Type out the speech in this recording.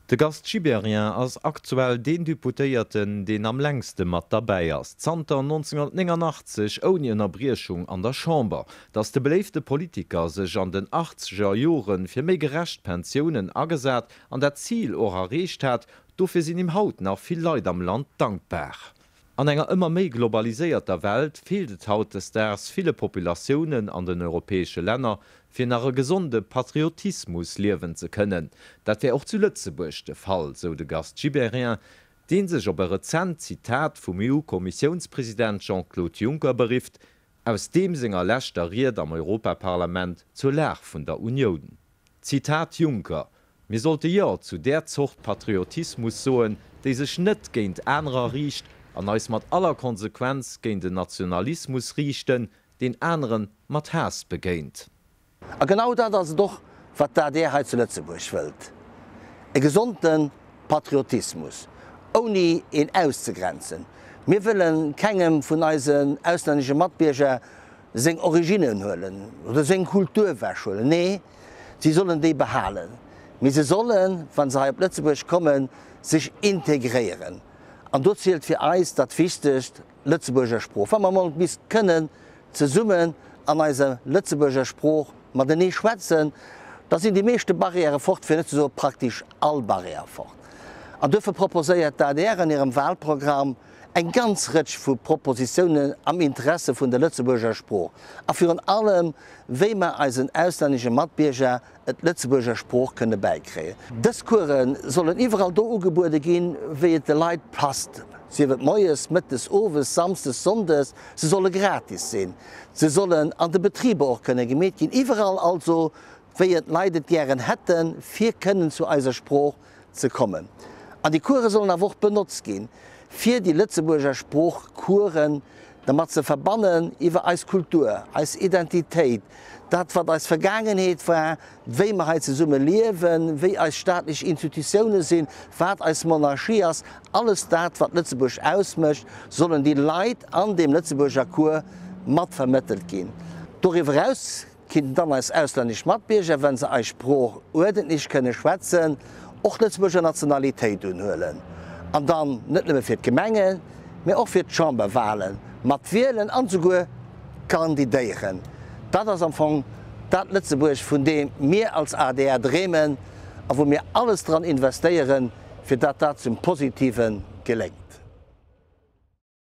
De Gast Gibéryen ass aktuell deen Deputéierten, deen am längste mat derbäi ass, zanter 1989 ouni Ënnerbriechung an der Chamber. Datt de beléifte Politiker sech an den achtzeger Jore fir méi gerecht Pensiounen agesat an dat Zil och erreecht hat, dofir sinn him haut nach vill Leit am Land dankbar. An enger ëmmer méi globaliséierter Welt feelt et hautdesdaags ville Populatiounen an den europäesche Länner, fir nach e gesonde Patriotismus liewen ze kënnen. Dat wär och zu Lëtzebuerg de Fall, sou de Gast Gibéryen, dee sech op e rezent Zitat vum EU-Kommissiounspresident Jean-Claude Juncker berifft, aus deem senger leschter Ried am Europaparlament zur Lag vun der Unioun. Zitat Juncker, Mir sollte Jo zu där Zort Patriotismus soen, déi sech net géint anerer riicht, an eis mat aller Konsequenz géint en Nationalismus riichten, deen anere mat Haass begéint. A genau dat ass et och, wat d'ADR hei zu Lëtzebuerg wëllt, e gesonde Patriotismus, ouni een auszegrenzen. Mir wëlle kengem vun eisen auslännesche Matbierger seng Originnen huelen oder seng Kultur ewechhuelen. Nee, si sollen déi behalen, mee se sollen, wa se hei op Lëtzebuerg kommen, sech integréieren. An do zielt fir eis dat Wichtegst, d'Lëtzebuerger Sprooch. Wa mer emol misst kënnen zesummen an eiser Lëtzebuerger Sprooch matenee schwätzen, da sinn déi meeschte Barrièrë fort, fir net ze soe praktesch all Barrière fort. An duerfir proposéiert d'ADR an hirem Wahlprogramm, Eng ganz Rëtsch vu Propositiounen am Interesse vun der Lëtzebuurger Sprooch a virun allem, wéi mer eisen auslännesche Matbierger et d'Lëtzebuurger Sprooch kënne bäikréien. Dës Course sollen iwwerall do ugebuede ginn, wéi et de Leit passt, sief et moies, mëttes, owes, samsdes, sonndes. Se solle gratis sinn. Se sollen an de Betriber och kënne gemeet ginn. Iwwerall also, wéi et d'Leit et gären hätten, fir kënnen zu eiser Sprooch ze kommen. An déi Course sollen awer och benotzt ginn, fir déi Lëtzebuerger Sproochcoursen dermat ze verbannen, iwwer eis Kultur, eis Identitéit, dat wat eis Vergaangenheet war, wéi mer hei zesumme liewen, wéi eis staatlech Institutioune sinn, wat eis Monarchie ass, alles dat wat Lëtzebuerg ausmécht, sollen déi Leit an deem Lëtzebuerger Cours mat vermëttelt ginn. Doriwwer eraus Kinnten dann eis auslännesch Matbierger, wenn se eis Sprooch uerdentlech kënne schwätzen, och d'Lëtzebuerger Nationalitéit unhuelen an dann net nëmme fir d'Gemengen, mä och fir d'Chamberwahlen mat wielen an esouguer kandidéieren. Dat ass am Fong dat Lëtzebuerg, vun deem mir als adr dreemen a wou mir alles dran investéieren, fir dat dat zum Positive geléngt.